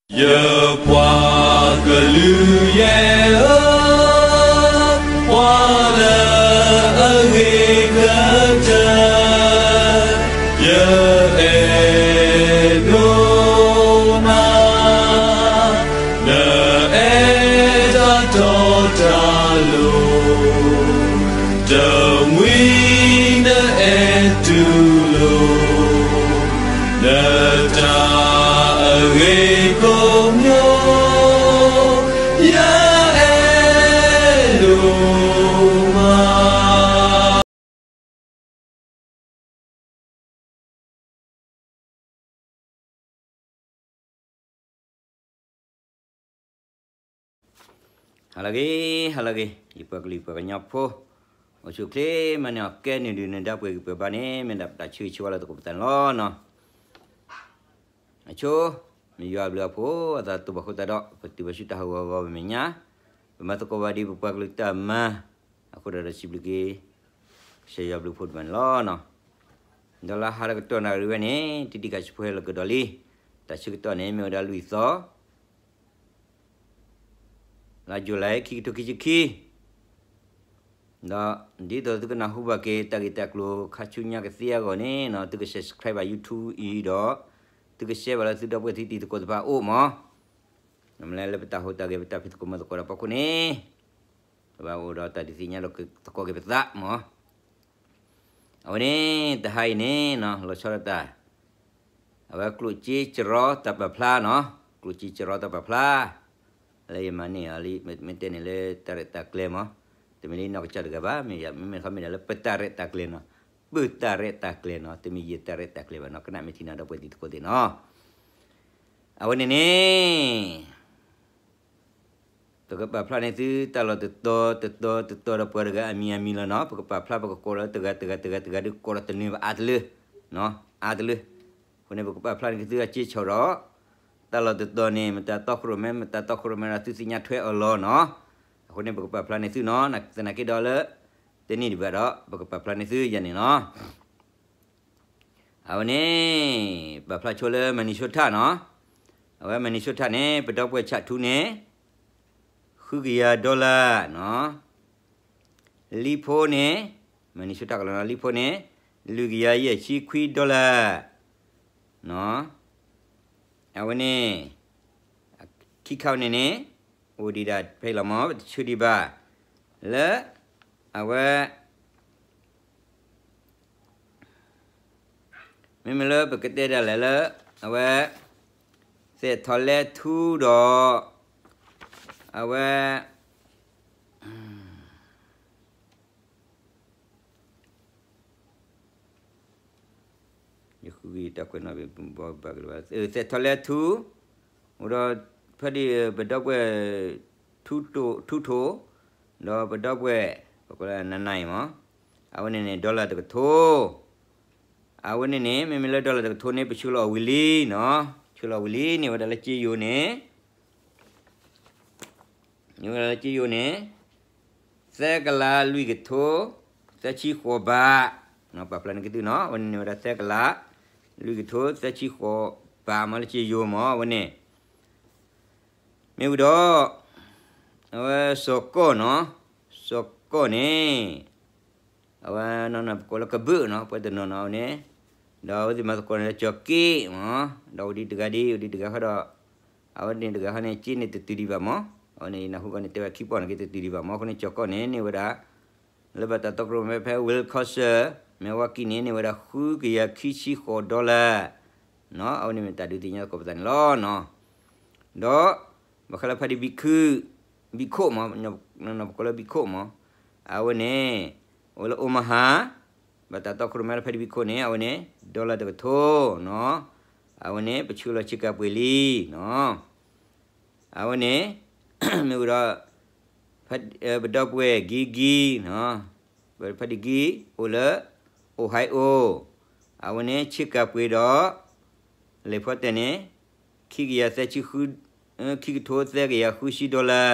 ယပှၤကလုာ်ယဲၢ်ဧၢ, ပှၤလၢအဂ့ၤကတၢၢ်, ယအဲၣ်ဒိးနၤ, နအဲၣ်တၢ်တီတၢ်လိၤ, တမှံၤနအဲၣ်တူၢ်လိာ် နတၢ်အဂ့ၤကိးမံၤ, ယအဲၣ်ဒိးမး. ဟါလၢအဂ့ၤ, ဟါလၢအဂ့ၤ, ယပှၤကလုာ်ပှၤကညီဖိ, အိၣ်ဆူၣ်အိၣ်ချ့မးန့ၣ် အကဲနုာ်ဒုးနုာ်ဒါပှဲၤဂံၢ်ပှဲၤဘါန့ၣ် မ့ၢ်ဒၣ်ပတၢ်ဆၢဂ့ၤဆၢဝါလၢသကိးပသးန့ၣ်လီၤနီၤ. အဆိ, မ့ၢ်ယွၤအဘျုးအဖှိၣ် အသးတဘၣ်ဃိသတးဒီး ပတုၤဘၣ်ဆူတၢ်ဟးဂီၤဂီၤပမဲာ်ညါ, ပမၤသကိးဘၣ်ဒ်ပပှၤကလုာ်တၢ်မၤ, အဃိဒီးစံးဘျုးက့ၤ ကစၢ်ယွၤအဘျုးအဖှိၣ်ဒိၣ်မးန့ၣ်လီၤနီၤ. ဒီးလၢဟါလၢကတီၢ်နၣ်ရံၣ်ဝဲန့ၣ် တံၤတံၤခးဆူဖိဟဲလီၤကဒီးလံ, တၢ်ဆၢကတီၢ်န့ၣ် မ့ၢ်ဝဲဒၣ်လွံၢ်သီ လါယူၤလံ ခံကထိခံဆံခံ, ဒီးဒ်သိးသုကနၢ်ဟူဘၣ်က့ၤ တၢ်ဂ့ၢ်တၢ်ကျိၤခါဆူညါကသ့အဂီၢ်န့ၣ်နီၤ သုက subscribe ဘၣ် YouTube အံၤဒီး သုက share ဘၣ်လၢသုဒီပုၢ်ဝဲၢ်သုတံၤသကိးတဖၣ်အအိၣ်မး, နမ့ၢ်လဲၤလၢပတၢ်ဟူးတၢ်ဂဲၤ ပတၢ်ဖံးသကိးမၤသကိးဒီးဖီခိၣ်န့ၣ် ပဘၣ်အိၣ်ဒီးတၢ်ဒုးသ့ၣ်ညါဒီးသကိးက့ၤပသးမး. အဝဲန့ၣ် တဟါအံၤန့ၣ်နီၤ လီၤဆီဒၣ်တၢ် အဝဲကျိၣ်စ့စရီတၢ်ပာ်ဖျါနီၤ, ကျိၣ်စ့စရီတၢ်ပာ်ဖျါ, လၢယမၤန့ၢ်အီၤလံ မ့ၢ်တဲန့ၣ်လၢတၢ်ရဲၣ်တၢ်ကျဲၤမး, တမ့ၢ်လၢနီၢ်ကစၢ်တဂၤဘၣ်, မ့မ့ၢ်တခီမ့ၢ်ဒၣ်လၢပတၢ်ရဲၣ်တၢ်ကျဲၤနီၤ, ပတၢ်ရဲၣ်တၢ်ကျဲၤနီၤ, တမ့ၢ်ယတၢ်ရဲၣ်တၢ်ကျဲၤဘၣ်နီၤ, ကနၣ်မ့ၢ်ထံၣ်နၤဒီပုၢ်ဝဲၢ်တံၤသကိးသ့ၣ်နီၤ. အဝဲန့ၣ်န့ၣ် ပကပာ်ဖျါန့ၢ်သုတၢ်လီၢ်တတီၤတတီၤတတီၤဒီးပှၤတဂၤအမံၤအမံၤလီၤနီၤ, ပကပာ်ဖျါပကကိးလၢတဂၤတဂၤတဂၤတဂၤဒီး ကိးဒီးတနၢၤဘၣ်အါတလၢ, အါတလၢ, အဃိန့ၣ် ပကပာ်ဖျါန့ၢ်သုအစ့ဆီၣ်ဒီး တၢ်လီၢ်တတီၤန့ၣ် မတၤတီခိၣ်ရိၣ်မဲ မတၤတီခိၣ်ရိၣ်မဲဒီးသုသ့ၣ်ညါထွဲအီၤလီၤနီၤ. အဃိန့ၣ် ပကပာ်ဖျါန့ၢ်သုနီၤ, သနာ်က့ဒီးလၢ တနံၣ်ဒံးဘၣ်ဒီး ပကပာ်ဖျါန့ၢ်သုယၤန့ၣ်နီၤ. အဝဲန့ၣ် ပာ်ဖျါဆိလၢ Minnesota နီၤ, အဝဲ Minnesota န့ၣ် ပဒီပုၢ်ဝဲၢ်ဆၣ်ထူန့ၣ် ဃုကယၤ dollar နီၤ, လံဖိန့ၣ် Minnesota ကလီၤနီၤ လံဖိန့ၣ် လွံၢ်ကယၤယဲၢ်ဆံခွံ dollar နီၤ. အဝဲန့ၣ် ခံခါန့ၣ်န့ၣ် အိၣ်ဒံးဒၣ်ဖဲအံၤလီၤမး ပတဆၢဒံးဘၣ် လၢ အဝဲ မ့မ့ၢ်လၢပကတဲဒၣ်လဲာ်လၢ အဝဲ သဲးထီၣ်လဲထူဒီး အဝဲ ယဃုတၢ်ကွဲးနီၣ်ဘၣ်ကဘၣ် သဲးထီၣ်လဲထူ အိၣ်ဒီး ဖဲဒ်ပဒီပုၢ်ဝဲၢ် ထူထိၣ် ဒီးပဒီပုၢ်ဝဲၢ် ပကိးလၢနနၢ်အံၤမး အဝဲန့ၣ်န့ၣ် dollar တကထိ အဝဲန့ၣ်န့ၣ် မ့မ့ၢ်လၢ dollar တကထိန့ၣ် ပဆှၢလီၤအီၤဝံၤလံနီၤ ဆှၢလီၤဝံၤလံန့ၣ် ဝဲဒၣ်လၢက့ယိၤန့ၣ် န့ၣ်ဝဲဒၣ်လၢက့ယိၤန့ၣ် သၢကလးလွံၢ်ကထိ သၢဆံဃိးဘး ပာ်ဖျါန့ၢ်က့ၤသုနီၤ အဝဲန့ၣ်န့ၣ်ဝဲဒၣ်သၢကလး လွံၢ်ကထိ သၢဆံဃိးဘးမးလၢက့ယိၤမး အဝဲန့ၣ် မ့ၢ်ဝံၤဒီး အဝဲစီၤကီၢ်နီၤ စီၤကီၢ်န့ၣ် အဝဲနီၢ်နီၢ်ပကိးလၢကဘုၣ်နီၤ ပှၤတနီၤနီၤအဝဲန့ၣ် ဒီးအဝဲသ့ၣ်မၤသကိးန့ၣ်လၢကၠီၤက့ၣ်မး ဒီးအိၣ်ဒံးတဂၤဒံး အိၣ်ဒံးတဂၤဃီဒီး အဝဲန့ၣ်တဂၤဃီန့ၣ် က့န့ၣ်တတုၤဒံးဘၣ်မး အဝဲန့ၣ်ယနၢ်ဟူဘၣ်န့ၣ် တဲဝဲခံပီၢ်န့ၣ်က့တတုၤဒံးဘၣ်မး အဃိန့ၣ် ကၠီၤကီၢ်န့ၣ် န့ၢ်ဝဲဒၣ် လၢဘၣ်တၢ်တီခိၣ်ရိၣ်မဲဖဲ Wilcox မဲၢ်ဝါကံၢ်န့ၣ် န့ၢ်ဝဲဒၣ်ဃုကယၤခံဆံဃိး dollar နီၤ အဝဲန့ၣ်မ့ၢ်တၢ်ဒုးသ့ၣ်ညါသကိးပသးန့ၣ်လီၤနီၤ ဒီး ဘၣ်ဃးလၢဖဲဒံးဘံခု ဘံခိၣ်မး နီၢ်ပကိးလၢ ဘံခိၣ်မး အဝဲန့ၣ် အိၣ်လၢ Omaha ဘၣ်တၢ်တီခိၣ်ရိၣ်မဲလၢဖဲဒံးဘံခိၣ်န့ၣ် အဝဲန့ၣ် dollar တကထိနီၤ အဝဲန့ၣ် ပဆှၢလီၤဆ့ကၤပှ့ၤလံနီၤ အဝဲန့ၣ် မ့ၢ်ဝံၤဒီး ပဒီပုၢ်ဝဲၢ်ဂံၤဂံၤနီၤ ဖဲဒံးဂံၤ အိၣ်လၢ Ohio အဝဲန့ၣ် ဆ့ကၤပှ့ၤဒီး လဲၤဖီတဲာ်န့ၣ် ခံကယၤသၢဆံ ခံကထိသၢကယၤဃုဆံ dollar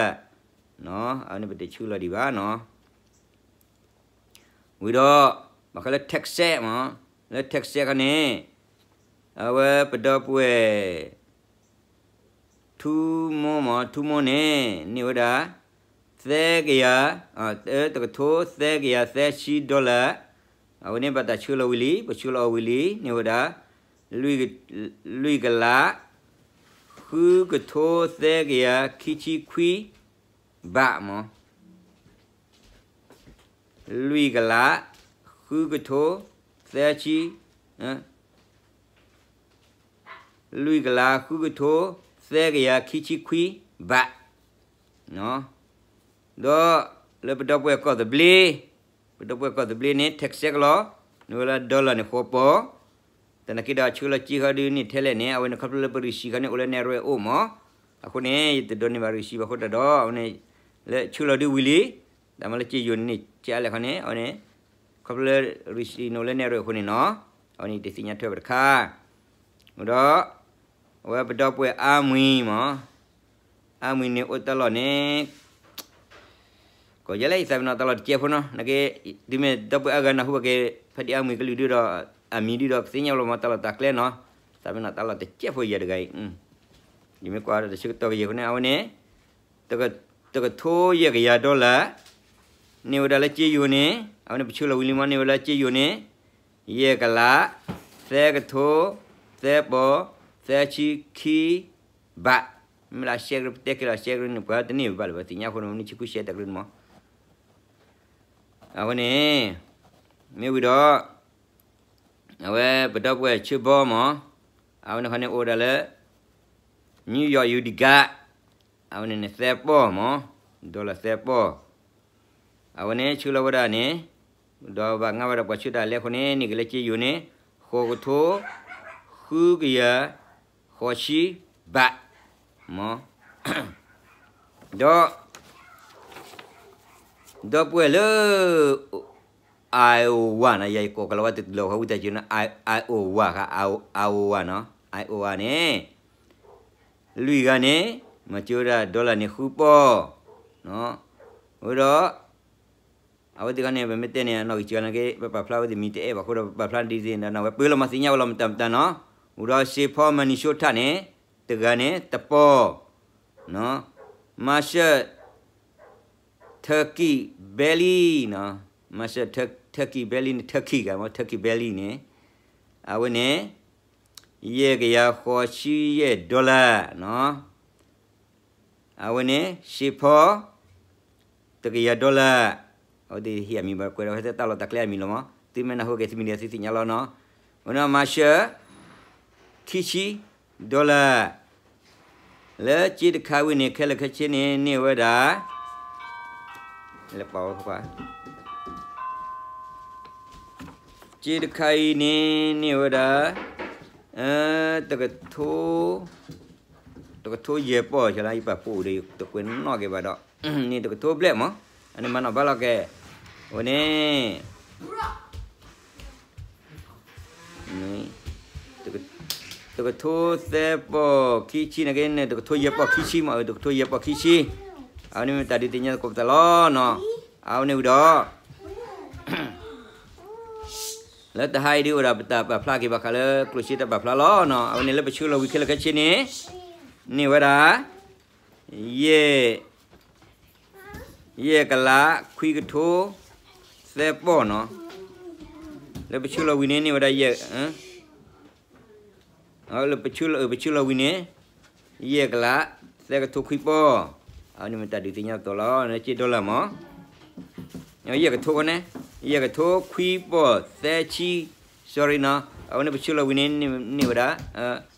နီၤ အဝဲန့ၣ်ပတဆှၢလီၤဒံးဘၣ်နီၤ ဝံၤဒီး ဘၣ်ဃးလၢ Texas မး လၢ Texas ခါန့ၣ် အဝဲပဒီပုၢ်ဝဲၢ် ထူမိၢ်မ့ၢ် ထူမိၢ်န့ၣ် န့ၢ်ဝဲဒၣ် သၢကယၤ, တကထိသၢကယၤသၢဆံ dollar, အဝဲန့ၣ်ဘၣ်တၢ်ဆှၢလီၤဝံၤလံ, ပဆှၢလီၤအီၤဝံၤလံ န့ၢ်ဝဲဒၣ် လွံၢ်ကလး ဃုကထိသၢကယၤခံဆံခွံ ဘးမ့ၢ် လွံၢ်ကလး ဃုကထိ သၢဆံ, လွံၢ်ကလး ဃုကထိ သၢကယၤခံဆံခွံ ဘး, ဒီးလၢပဒီပုၢ်ဝဲၢ်ကီၢ်သဘျ့, ပဒီပုၢ်ဝဲၢ်ကီၢ်သဘျ့န့ၣ် tax ကလီၤ, န့ၢ်ဝဲလၢ dollar န့ၣ် ဃိးပီၢ်, သနာ်က့ဒီးဆှၢလီၤစ့ခီဒုန့ၣ်ထဲလဲၣ်န့ၣ် အဝဲန့ၣ်ခီဖျိလၢပရံၣ်စံၣ်ခီန့ၣ် အိၣ်လၢနဲၣ်ရွဲၣ်အိၣ်မ့ၢ်, အဃိန့ၣ် ယတဒိးန့ၢ်ဘၣ်ရံၣ်စံၣ်ဘၣ်အဃိသတးဒီး အဝဲန့ၣ် လၢဆှၢလီၤဒုဝံၤလံ, တၢ်မၤလၢစ့ယိၤန့ၣ် ကဲလဲၣ်ခီန့ၣ် အဝဲန့ၣ် ခီဖျိလၢရံၣ်စံၣ်န့ၣ်အိၣ်လၢနဲၣ်ရွဲၣ်အဃိန့ၣ်နီၤ, အဝဲန့ၣ်တသ့ၣ်ညါထွဲဘၣ်တခါ, ဒီး အဝဲပဒီပုၢ်ဝဲၢ်အါမှံမ့ၢ်, အါမှံန့ၣ်အိၣ်တၢ်လီၢ်န့ၣ် ကီးယဲလဲၣ် ယသးပ့ၤနီၣ်တၢ်လီၢ်တကဲးဖိနီၤ, နာ်က့ တုၤမ့ၢ်ဒီပုၢ်ဝဲၢ်အါဂၤနၢ်ဟူဘၣ်က့ၤ ဖဲဒံအါမှံကလုၢ်ဒုဒီး အမံၤဒုဒီးကသ့ၣ်ညါလီၤမ့ၢ်တၢ်လီၢ်တၢ်ကျဲနီၤ, သးပ့ၤနီၣ်တၢ်လီၢ်တကဲးဖိယဲတဂၤအံၤ, ယမ့ၢ်ကွၢ်ဒီးတဆၢကတီၢ်ကယဲၢ်အဃိန့ၣ် အဝဲန့ၣ် တကထိယဲၢ်ကယၤ dollar, န့ၢ်ဝဲဒၣ်လၢစ့ယိၤန့ၣ် အဝဲန့ၣ်ပဆှၢလီၤဝံၤလံမ့ၢ် န့ၢ်ဝဲလၢစ့ယိၤန့ၣ် ယဲၢ်ကလး သၢကထိ သၢပီၢ် သၢဆံခံ ဘး, မ့ၢ်လၢအရှဲကရၢ ပတဲက့ၤလီၤအရှဲကရၢန့ၣ် ပှၤတန့ၢ်ဘၣ်လၢၤဘၣ် သ့ၣ်ညါအဃိန့ၣ် မ့ၢ်ဆံဃုရှဲတၢ်ကရၢန့ၣ်မ့ၢ်, အဝဲန့ၣ် မ့ၢ်ဝံၤဒီး အဝဲပဒီပုၢ်ဝဲၢ်ဆၢဘီမ့ၢ်, အဝဲန့ၣ်ခီန့ၣ်အိၣ်ဝဲဒၣ်လၢ New York Utica, အဝဲန့ၣ်န့ၣ်သၢပီၢ်မ့ၢ်, dollar သၢပီၢ်, အဝဲန့ၣ်ဆှၢလီၤဝဲဒၣ်န့ၣ်, ဒီးဘၣ်ငါဝဲဒၣ်ပှၤဆှၢတၢ်လဲအဃိန့ၣ် န့ၢ်က့ၤလၢစ့ယိၤန့ၣ် ဃိးကထိ ဃုကယၤ ဃိးဆံ ဘးမ့ၢ်, ဒီး ဒီပုၢ်ဝဲၢ်လၢ Iowa နီၤ, ယကိးကလီၤဝဲတလီၤဃီဝံသးစူၤနီၤ, Iowa ခါ, Iowa နီၤ, Iowa န့ၣ် လွံၢ်ဂၤန့ၣ် မၤစၢၤဝဲဒၣ် dollar န့ၣ် ဃုပီၢ်, ဝဲဒီး အဝဲသ့ၣ်ခီန့ၣ် ပမ့ၢ်တဲန့ၣ် အနီၢ်ဂံၢ်စှၤနာ်က့ ပပာ်ဖျါဝဲသ့ၣ်မံၤတအဲၣ်ဘၣ်အဃိဒီး ပပာ်ဖျါဒ်သ့ၣ်ဒီး နဝဲပၢလီၤမၤသ့ၣ်ညါဝဲလီၤမတၤမတၤနီၤ, ဝံၤဒီး Saint Paul Minnesota န့ၣ် တဂၤန့ၣ် တပီၢ်, Marshall Turkey Valley နီၤ, Marshall Turkey Valley န့ၣ် Turkey ဂၤမ့ၢ် Turkey Valley န့ၣ်, အဝဲန့ၣ် ယဲၢ်ကယၤဃိးဆံယဲၢ် dollar နီၤ, အဝဲန့ၣ် Saint Paul တကယၤ dollar, အဝဲသ့ၣ်ဟ့ၣ်အမံၤဘၣ်ကွဲးဒီး ဟဲတၢ်လီၢ်တၢ်ကျဲအမံၤလီၤမ့ၢ်, သုမ့ၢ်နၢ်ဟူက့ၤသုမံၤဒီးသုသ့ၣ်ညါလီၤနီၤ, ဝဲန့ၣ် Marshall ခံဆံ dollar, လၢစ့တခါဝံၤန့ၣ် ခဲလၢာ်ခဲဆ့န့ၣ် န့ၢ်ဝဲဒၣ် လဲၤပာ်ဝဲ စ့တခါအံၤန့ၣ် န့ၢ်ဝဲဒၣ် တကထိ တကထိယဲၢ်ပီၢ် ဆလါယပာ်ဖှိၣ်ဒီး တကွဲးနီၣ်က့ၤဘၣ်ဒီး န့ၣ်တကထိဘျဲၣ်မ့ၢ် အန့ၣ်မၤနီၣ်ဘၣ်လီၤက့ၤ အဝဲန့ၣ် တကထိသၢပီၢ်ခံဆံန့ၣ်က့န့ၣ် တကထိယဲၢ်ပီၢ်ခံဆံမ့ၢ် အတကထိယဲၢ်ပီၢ်ခံဆံ အဝဲန့ၣ်မ့ၢ်တၢ်ဒုးသ့ၣ်ညါသကိးပသးလီၤနီၤ အဝဲန့ၣ်ဝံၤဒီး လၢတဟါအံၤဒ်အိၣ်ဒီးပတၢ်ပာ်ဖျါက့ၤဘၣ်ဃးလၢကျိၣ်စ့တၢ်ပာ်ဖျါလီၤနီၤ အဝဲန့ၣ်လၢပဆှၢလီၤဝံၤခဲလၢာ်ခဲဆ့န့ၣ် န့ၢ်ဝဲဒၣ် ယဲၢ် ယဲၢ်ကလးခွံကထိ သၢပီၢ်နီၤ လၢပဆှၢလီၤဝံၤန့ၣ် န့ၢ်ဝဲဒၣ်ယဲၢ် လၢပဆှၢလီၤ ပဆှၢလီၤဝံၤန့ၣ် ယဲၢ်ကလး သၢကထိခွံပီၢ် အဝဲန့ၣ်မ့ၢ်တၢ်ဒုးသ့ၣ်ညါသကိးလီၤ စ့ dollar မ့ၢ် ယဲၢ်ကထိဃီန့ၣ် ယဲၢ်ကထိခွံပီၢ်သၢဆံ sorry နီၤ အဝဲန့ၣ်ပဆှၢလီၤဝံၤန့ၣ် န့ၢ်ဝဲဒၣ်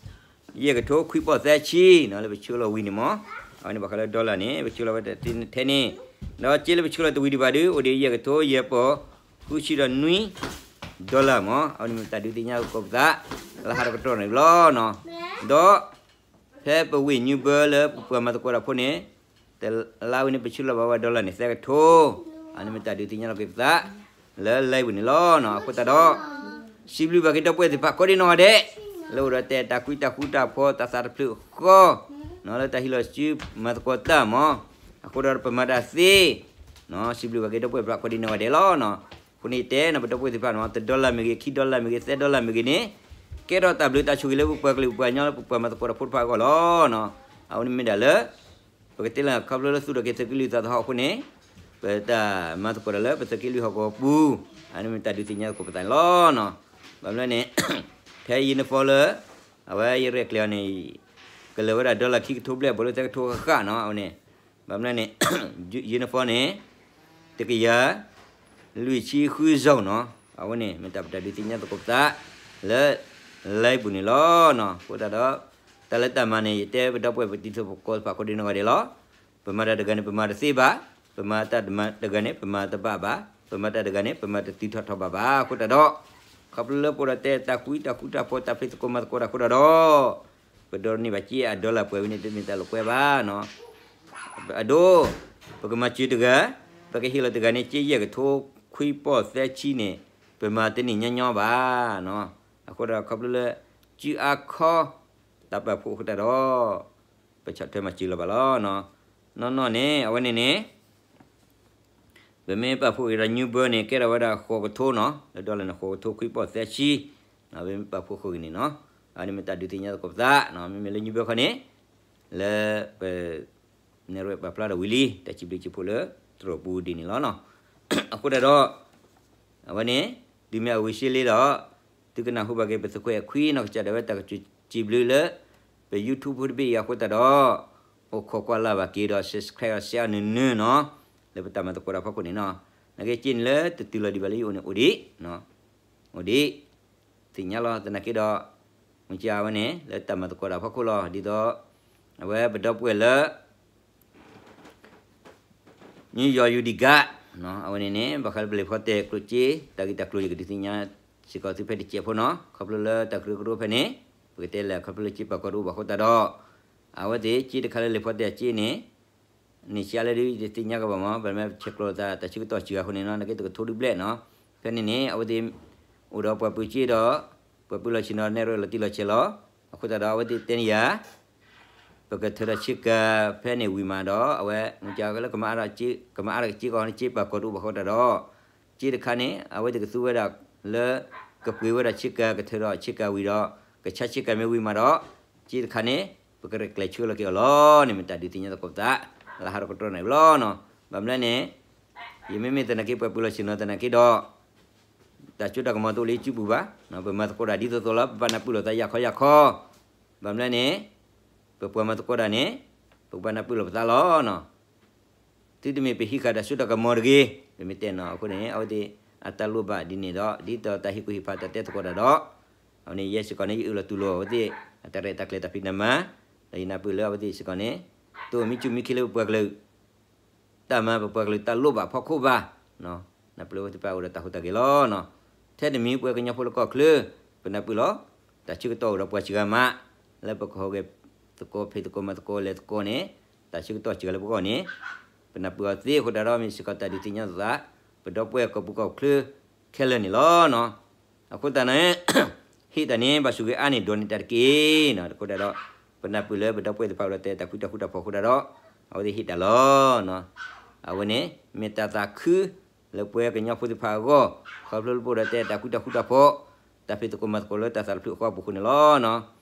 ယဲၢ်ကထိခွံပီၢ်သၢဆံနီၤ လၢပဆှၢလီၤဝံၤန့ၣ်မ့ၢ် အဝဲန့ၣ်ဘၣ်ဃးလၢ dollar န့ၣ် ပဆှၢလီၤဝဲတထဲန့ၣ် ဒီးစ့လၢပဆှၢလီၤတဝံၤဒံးဘၣ်ဒီး အိၣ်ဒံးယဲၢ်ကထိယဲၢ်ပီၢ်ဃုဆံဒီးနွံ dollar မ့ၢ် အဝဲန့ၣ်မ့ၢ်တၢ်ဒုးသ့ၣ်ညါသကိးပသး လၢဟါတကတီၢ်န့ၣ်လီၤနီၤ ဒီး ဖဲပဝ့ၢ်ညူဘၢလၢပပှၤမၤသကိးတၢ်ဖိန့ၣ် တလါဝံၤန့ၣ် ပဆှၢလီၤဘၣ်ဝဲ dollar န့ၣ် သၢကထိ အန့ၣ်မ့ၢ်တၢ်ဒုးသ့ၣ်ညါလီၤက့ၤပသး လၢလံာ်ပူၤန့ၣ်လီၤနီၤ အဃိသတးဒီး စံးဘျုးဘၣ်က့ၤဒီပုၢ်ဝဲၢ်သ့ၣ်တဖၣ်ကိးဒံနီၢ်ဂၤဒဲး လၢအိၣ်ဒီးတဲတၢ်ကွံတၢ်ဃူတၢ်ဖိး တၢ်သးတဖျၢၣ်ဃီ လၢတၢ်ဟံးလီၤစုမၤသကိးတၢ်မ့ၢ် အဃိဒီးပမၤတၢ်သ့ စံးဘျုးဘၣ်က့ၤဒီပုၢ်ဝဲၢ်သ့ၣ်တဖၣ်ကိးဒံနီၢ်ဂၤဒဲးလီၤနီၤ အဃိန့ၣ်တဲန့ၣ် ပဒီပုၢ်ဝဲၢ်သ့ၣ်တဖၣ်န့ၣ် တ dollar မ့ၢ်ဂ့ၤ ခံ dollar မ့ၢ်ဂ့ၤ သၢ dollar မ့ၢ်ဂ့ၤန့ၣ် ကဲထီၣ်တၢ်ဘျုးတၢ်ဆိၣ်ဂ့ၤလၢပပှၤကလုာ်ပပှၤကညီလၢပပှၤမၤသကိးတၢ်ဖိတဖၣ်အဂီၢ်လီၤနီၤ အဝဲန့ၣ်မ့ၢ်ဒၣ်လၢ ပကတဲလၢခီဖျိလၢသူၣ်ထီၣ်က့ၤသုးက့လွံၢ်သးသဟီၣ်အဃိန့ၣ် ပတၢ်မၤသကိးတၢ်လၢပသုးက့လွံၢ်ဟီၣ်ကဝီၤပူၤ အန့ၣ်မ့ၢ်တၢ်ဒုးသ့ၣ်ညါသကိးပသးန့ၣ်လီၤ. ဘၣ်မနုၤလဲၣ်န့ၣ် ဖဲ uniform လၢ အဝဲယရဲၣ်ကျဲၤအီၤန့ၣ် ကလၢၤဝဲဒၣ် dollar ခံကထိဘျဲၣ် ဘၣ်လၢသၢကထိဃၣ်ဃၣ်နီၤ အဝဲန့ၣ် ဘၣ်မနုၤလဲၣ်န့ၣ် uniform န့ၣ် တကယၤ လွံၢ်ဆံဃု zone နီၤ အဝဲန့ၣ် မ့ၢ်တၢ်ပတၢ်ဒုးသ့ၣ်ညါသကိးပသး လၢ live ပူၤန့ၣ်လီၤ. အဃိသတးဒီး တၢ်လၢတၢ်မၤန့ၣ် ယတဲပဒီပုၢ်ဝဲၢ်ပတံၤသကိးသ့ၣ်တဖၣ်ကိးဒံနီၢ်ဂၤဒဲးလီၤ. ပမၤတၢ်တဂၤန့ၣ် ပမၤတသ့ဘၣ်, ပမၤတၢ်တဂၤန့ၣ် ပမၤတဘၣ်ဘၣ်, ပမၤတၢ်တဂၤန့ၣ် ပမၤတတုၤထီၣ်ထီဘၣ်ဘၣ်. အဃိသတးဒီး ခီဖျိလၢပအိၣ်ဒီးတဲတၢ်ကွံတၢ်ဃူတၢ်ဖိး တၢ်ဖံးသကိးမၤသကိးတၢ်အဃိသတးဒီး ပဒိးန့ၢ်ဘၣ်စ့အ dollar ပှဲၤဝဲန့ၣ် တမ့ၢ်တၢ်လိာ်ကွဲဘၣ်နီၤ အဒိ ပကမၤစၢၤတဂၤ ပကဟ့ၣ်လီၤတဂၤန့ၣ် စ့ယဲၢ်ကထိခွံပီၢ်သၢဆံန့ၣ် ပမၤတန့ၢ်ညီညီဘၣ်နီၤ. အဃိဒီးခီဖျိလၢ စုအါခီ တၢ်ပာ်ဖှိၣ်အဃိသတးဒီး ပဆီၣ်ထွဲမၤစၢၤလီၤဘၣ်လီၤ. နီၢ်နီၢ်န့ၣ် အဝဲန့ၣ်န့ၣ် ပမ့ၢ်ပာ်ဖှိၣ်က့ၤဒီး new bill န့ၣ် ကဲထီၣ်ဝဲဒၣ်ဃိးကထိနီၤ, လၢ dollar န့ၣ် ဃိးကထိခွံပီၢ်သၢဆံ, ပမ့ၢ်ပာ်ဖှိၣ်ဃုာ်က့ၤန့ၣ်နီၤ, အန့ၣ်မ့ၢ်တၢ်ဒုးသ့ၣ်ညါသကိးပသး, မ့မ့ၢ်လၢ new bill ခီန့ၣ် လၢပ နဲၣ်ရွဲၣ်ပာ်ဖျါထီၣ်ဝံၤလံ တၢ်စံးဘျုးစံးဖှိၣ်လၢ တြီၤပူၤဒ်န့ၣ်လီၤနီၤ. အဃိသတးဒီး အဝဲန့ၣ် တုၤမ့ၢ်အဝံၤစ့လံဒီး သုကနၢ်ဟူဘၣ်က့ၤ ပသုးခွဲးအခွံနီၢ်ကစၢ်ဒၣ်ဝဲတၢ်ကစူၢ်စံးဘျုးလၢ ပ YouTube ဖိတဘ့ၣ်အံၤအဃိသတးဒီး အိၣ်ခိးကွၢ်လၢ်ဘၣ်က့ၤဒီး subscribe အီၤ share အီၤနုာ်နုာ်နီၤ, လၢပတၢ်မၤသကိးတၢ်ဖီခိၣ်န့ၣ်နီၤ, နာ်က့က့န့ၣ်လၢတတုၤလီၤဒံးဘၣ်လၢယအိၣ်န့ၣ်အိၣ်ဒံး, အိၣ်ဒံး, သ့ၣ်ညါလီၤသနာ်က့ဒီး မုၢ်ကဝဲန့ၣ် လၢတၢ်မၤသကိးတၢ်ဖီခိၣ်လီၤ, ဒ်သိး အဝဲပဒီပုၢ်ဝဲၢ်လၢ New York Utica အဝဲန့ၣ်န့ၣ် ဘၣ်ဃးလၢပလဲၤဖီတဲာ်ကျိၣ်စ့ တၢ်ဂ့ၢ်တၢ်ကျိၤယကဒုးသ့ၣ်ညါစ့ၢ်ကီးသုဖဲတစဲးဖိနီၤ, ခီဖျိလၢတၢ်ကရၢကရိဖဲန့ၣ် ပကတဲလၢခီဖျိလၢစ့ပာ်ကီၤတအိၣ်ဘၣ်အဃိသတးဒီး အဝဲသ့ၣ်စ့တခါလၢလဲၤဖီတဲာ်စ့န့ၣ် န့ၣ်စ့လၢဒ်တသ့ၣ်ညါကဘၣ်မး ပမ့ၢ်ဆဲးကျိးသးတၢ်ဆၢကတီၢ်စှၤအဃိန့ၣ်နီၤ နာ်က့တကထိဒုဘျဲၣ်နီၤ, ဖဲန့ၣ်န့ၣ် အဝဲသ့ၣ် အိၣ်ဒီးပှၤပၢၤစ့ဒီး ပှၤပၢၤလီၢ်ဆ့ၣ်နီၤနဲၣ်ရွဲၣ်လီၤတံၢ်လီၤဆဲးလီၤ, အဃိသတးဒီးအဝဲသ့ၣ်တဲန့ၢ်ယၤ ပကထၢဒီးဆ့ကၤဖဲန့ၣ်ဝံၤမးဒီး အဝဲ မုၢ်ကဝဲလၢကမၤအါထီၣ် ကမၤအါထီၣ်က့ၤစ့ကီးန့ၣ် စ့ပာ်ကီၤတအိၣ်ဘၣ်အဃိသတးဒီး စ့တခါန့ၣ် အဝဲသ့ၣ်ကသူဝဲဒၣ်လၢ ကပှ့ၤဝဲဒၣ်ဆ့ကၤ ကထၢဒီးဆ့ကၤဝံၤဒီး ကဆါဆ့ကၤမ့ၢ်ဝံၤမးဒီး စ့တခါန့ၣ် ပကရဲၣ်ကျဲၤဆှၢလီၤက့ၤအီၤလီၤန့ၣ် မ့ၢ်တၢ်ဒုးသ့ၣ်ညါသကိးပသး လၢဟးထီၣ်ကတြီၢ်န့ၣ်လီၤနီၤ, ဘၣ်မနုၤလဲၣ်န့ၣ် ယမ့မ့ၢ်သနာ်က့ပှၤပၢၤလီၢ်ဆ့ၣ်နီၤသနာ်က့ဒီး တၢ်စိတၢ်ကမီၤတအိၣ်လၢယစုပူၤဘၣ်, ပမၤသကိးတၢ်ဒ်သိးသိးလီၤ ပဘၣ်နၢ်ပၢၢ်လိာ်သးယၢ်ခီယၢ်ခီ, ဘၣ်မနုၤလဲၣ်န့ၣ် ပပှၤမၤသကိးတၢ်န့ၣ် ပကဘၣ်နၢ်ပၢၢ်လိာ်ပသးလီၤနီၤ, သုတမ့ၢ်ပဟံးဃာ်တၢ်စိတၢ်ကမီၤတဂ့ၤ, ပမ့ၢ်တဲနီၤအဃိန့ၣ် အဝဲသ့ၣ်အတၢ်လိၣ်ဘၣ်ဒ်န့ၣ်ဒီး ဒ်သိးတၢ်ဟ့ၣ်ကူၣ်ဟ့ၣ်ဖးတၢ်တဲသကိးတၢ်ဒီး အဝဲန့ၣ်ယဲစ့ၢ်ကီးန့ၣ် ယအၢၣ်လီၤတူၢ်လိာ်အဝဲသ့ၣ် အတၢ်ရဲၣ်တၢ်ကျဲၤတၢ်ဖံးတၢ်မၤ, ဒီးယနၢ်ပၢၢ်လၢအဝဲသ့ၣ်စ့ၢ်ကီးန့ၣ် တအိၣ်မံဆူၣ်မံခံလၢပပှၤကလုာ် တၢ်မၤပပှၤကလုာ်တၢ်လိၣ်ဘၣ်ဖီခိၣ်ဘၣ်, နၢ်ပၢၢ်လၢအဝဲသ့ၣ်တဖၣ်အိၣ်ဒီးတၢ်ဟူးတၢ်ဂဲၤလီၤနီၤ, ထဲတမံၤပဝဲကညီဖိလၢကီၢ်ချၢ ပနၢ်ပၢၢ်လီၤ, တၢ်ဆၢကတီၢ်အိၣ်ဒီးပှၤစှၤဂၤမး, လၢပကဟူးဂဲၤသကိးဖံးသကိးမၤသကိးလဲၤသကိးန့ၣ်, တၢ်ဆၢကတီၢ်စှၤဂၤလၢပဂီၢ်န့ၣ်, ပနၢ်ပၢၢ်အီၤသ့အဃိသတးဒီးမ့ၢ်စ့ၢ်ကီးတၢ်ဒုးသ့ၣ်ညါသး, ပဒီပုၢ်ဝဲၢ်ကီၢ်ပူၤကီၢ်ချၢ ခဲလၢာ်န့ၣ်လီၤနီၤ, အဃိသတးန့ၣ် ဟ့ၣ်တၢ်န့ၣ် ဘၣ်ဆိၣ်ဂ့ၤအါန့ၢ်ဒိးန့ၢ်တၢ်တက့ၢ်နီၤ, အဃိသတးဒီး ပနၢ်ပၢၢ်လၢပဒီပုၢ်ဝဲၢ်သ့ၣ်တဖၣ်အိၣ်ဒီးတဲတၢ်ဃူတၢ်ဃူတၢ်ဖိးအဃိသတးဒီး အဝဲသ့ၣ်ဟ့ၣ်တၢ်လီၤနီၤ, အဝဲန့ၣ် မ့ၢ်တၢ်သးခု လၢပဝဲကညီဖိသ့ၣ်တဖၣ်အဂီၢ်, ခီဖျိလၢပအိၣ်ဒီးတဲတၢ်ဃူတၢ်ဃူတၢ်ဖိး, တၢ်ဖံးသကိးမၤသကိးလၢတၢ်သးတဖျၢၣ်အဃိအပူၤအဃိန့ၣ်လီၤနီၤ,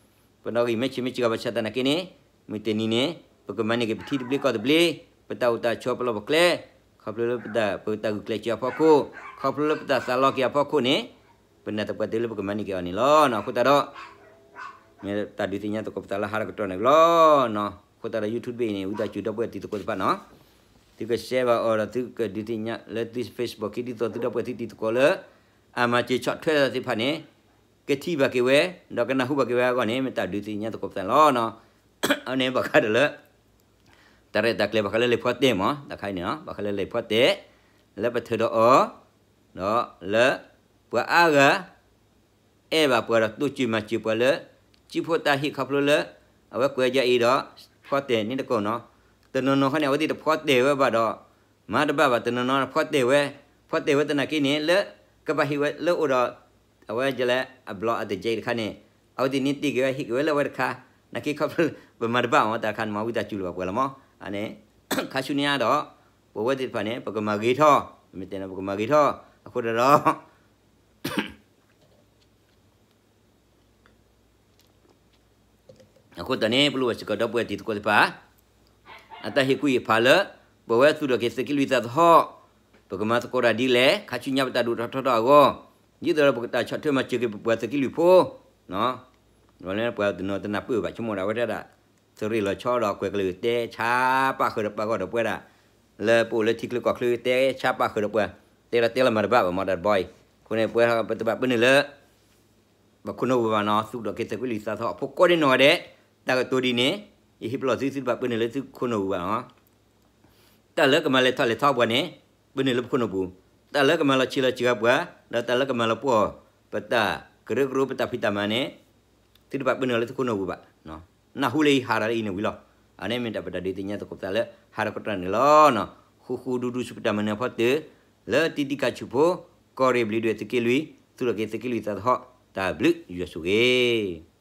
ပနီၣ်ဂံၢ်မ့ၢ်ဆ့ၣ်မ့ၢ်စှၤဘၣ်ဆၣ်သနာ်က့န့ၣ်, မုၢ်တနံၤန့ၣ် ပကမၤန့ၢ်က့ၤပထံတဘျ့ကီၢ်တဘျ့, ပတၢ်အိၣ်တၢ်ဆိးပလီၢ်ပကျဲ, ခီဖျိလၢပတၢ် ပတၢ်ဂုာ်ကျဲးစၢးအဖီခိၣ်, ခီဖျိလၢပတၢ်သးလီက့ၤအဖီခိၣ်န့ၣ်, ပနာ်သပှၢ်တၢၢ်လၢပကမၤန့ၢ်က့ၤအီၤန့ၣ်လီၤနီၤ, အဃိသတးဒီး မ့ၢ်တၢ်ဒုးသ့ၣ်ညါသကိးပသးလၢဟးထီၣ်ကတြီၢ်န့ၣ်လီၤနီၤ, အဃိသတးဒီး YouTube တဘ့ၣ်အံၤန့ၣ် ဝံသးစူၤဒီပုၢ်ဝဲၢ်တံၤသကိးသ့ၣ်တဖၣ်နီၤ, သုက share ဘၣ်အီၤဒီးသုကဒုးသ့ၣ်ညါလၢသု Facebook ခံဒ်သိးသုဒီပုၢ်ဝဲၢ်သုတံၤသကိးလၢ အမၤစၢၤဆီၣ်ထွဲသ့ၣ်တဖၣ်န့ၣ်, ကထံၣ်ဘၣ်က့ၤဝဲ, ဒီးကနၢ်ဟူဘၣ်က့ၤဝဲအဂီၢ်န့ၣ် မ့ၢ်တၢ်ဒုးသ့ၣ်ညါသကိးပသးန့ၣ်လီၤနီၤ, အန့ၣ်ဘၣ်ဃးဒီးလၢ တၢ်ရဲၣ်တၢ်ကျဲၤဘၣ်ဃးလၢလဲၤဖီတဲာ်မး, တၢ်ခါအံၤန့ၣ်နီၤ, ဘၣ်ဃးလၢလဲၤဖီတဲာ်, လၢပထၢဒီးအီၤ, ဒီးလၢ ပှၤအါဂၤ အဲၣ်ဘၣ်ပှၤဒီးတိစၢၤမၤစၢၤပှၤလၢ စုဖိတၢ်ဟ့ၣ်ခီဖျိလၢ အဝဲကွဲးယၤအံၤဒီး ဖီတဲာ်န့ၣ်တကိးနီၤ, တနီၤနီၤခီန့ၣ် အဝဲသ့ၣ်တဖီတဲာ်ဝဲဘၣ်ဒီး မၤတဘၣ်ဘၣ် တနီၤနီၤဖီတဲာ်ဝဲ, ဖီတဲာ်ဝဲသနာ်က့န့ၣ် လၢကဘၣ်ဟ့ၣ်ဝဲလၢအိၣ်ဒီး အဝဲကလဲၣ် အဘျီအတယဲၢ်တခါန့ၣ် အဝဲသ့ၣ်န့ၣ်တ့ၢ်က့ၤဝဲဟ့ၣ်က့ၤဝဲလၢအဝဲတခါ, နာ်က့ခီဖျိ ပမၤတဘၣ်မးတၢ်ခါန့ၣ်မး ဝံသးစူၤလၢၤဘၣ်ပှၤလီၤမး, အန့ၣ် ခါဆူညါဒီး ပဝဲသ့ၣ်တဖၣ်န့ၣ် ပကမၤဂ့ၤထီၣ်, မ့ၢ်တဲန့ၣ် ပကမၤဂ့ၤထီၣ်, အဃိဒီး ဒီး ပ အဃိသတးန့ၣ် ပလိၣ်ဘၣ်စ့ၢ်ကီးဒီပုၢ်ဝဲၢ်တံၤသကိးသ့ၣ်တဖၣ် အတၢ်ဟ့ၣ်ကူၣ်ဟ့ၣ်ဖးလၢ ပဝဲသူၣ်ထီၣ်က့ၤသုးက့လွံၢ်သးသဟီၣ် ပကမၤသကိးတၢ်ဒ်လဲၣ် ခါဆူညါပတၢ်ဒိၣ်ထီၣ်ထီထီၣ်အဂီၢ်, ဒ်သိးဒီးပကတၢ်ဆီၣ်ထွဲမၤစၢၤက့ၤပပှၤသုးက့လွံၢ်ဖိ, ပှၤတနီၤတနၢ်ပၢၢ်ဘၣ် ဆိကမိၣ်ဒၣ်ဝဲဒၣ် သုးရ့ၣ်လီၤဆီဒီးကွဲးကလုၢ်တဲဆါပာ်ဃုာ်ဒီးပှၤဂီၢ်ဒီးပှၤဒၣ်, လၢပအိၣ်လၢထံချၢကီၢ်ချၢတဲဆါပာ်ဃုာ်ဒီးပှၤ, တဲလီၤတဲလီၤမၤတဘၣ်ဘၣ် မ့ၢ်တၢ်တဘီအံၤ, အဃိန့ၣ် ပဝဲပတဘၣ်ပၢနုာ်လၢ ပခိၣ်နူာ်ပူၤဘၣ်နီၤ, သူၣ်ထီၣ်က့ၤသုးက့လွံၢ်သးသဟီၣ်အဖိကိးဒံနီၢ်ဂၤဒဲး, တၢ်ကတိၤဒ်န့ၣ်, ယဟ့ၣ်ပလီၢ်သု သုတဘၣ်ပၢနုာ်လၢသုခိၣ်နူာ်ပူၤဘၣ်နီၤ. တၢ်လၢကမၤလဲၤထီၣ်လဲၤထီပှၤန့ၣ်, ပၢနုာ်လၢပခိၣ်နူာ်ပူၤ, တၢ်လၢကမၤလီၤဆံးလီၤစှၤပှၤ, ဒီးတၢ်လၢကမၤလီၤပှီၢ် ပတၢ်ကရၢကရိပတၢ်ဖံးတၢ်မၤန့ၣ်, သုတဘၣ်ပၢနုာ်လၢသုခိၣ်နူာ်ပူၤဘၣ်. နၢ်ဟူလၢယဟးဒီးလၢအံၤန့ၣ်ဝံၤလီၤ. အန့ၣ်မ့ၢ်တၢ်ပတၢ်ဒုးသ့ၣ်ညါသကိးပသးလၢ ဟးဒီးကတၢၢ်န့ၣ်လီၤ. ဃူဃူဒူဒူဆူပတၢ်မၤနၢၤအဖီတၢၢ်, လၢတံၤတံၤကၢ်ဆူၣ်ဖိ, ကီၢ်ရ့ၣ်ဘျုးဒွဲၣ်သုးက့လွံၢ်, သူၣ်ထီၣ်က့ၤသုးက့လွံၢ်သးသဟီၣ်, တၢ်ဘျုးယွၤဆိၣ်ဂ့ၤ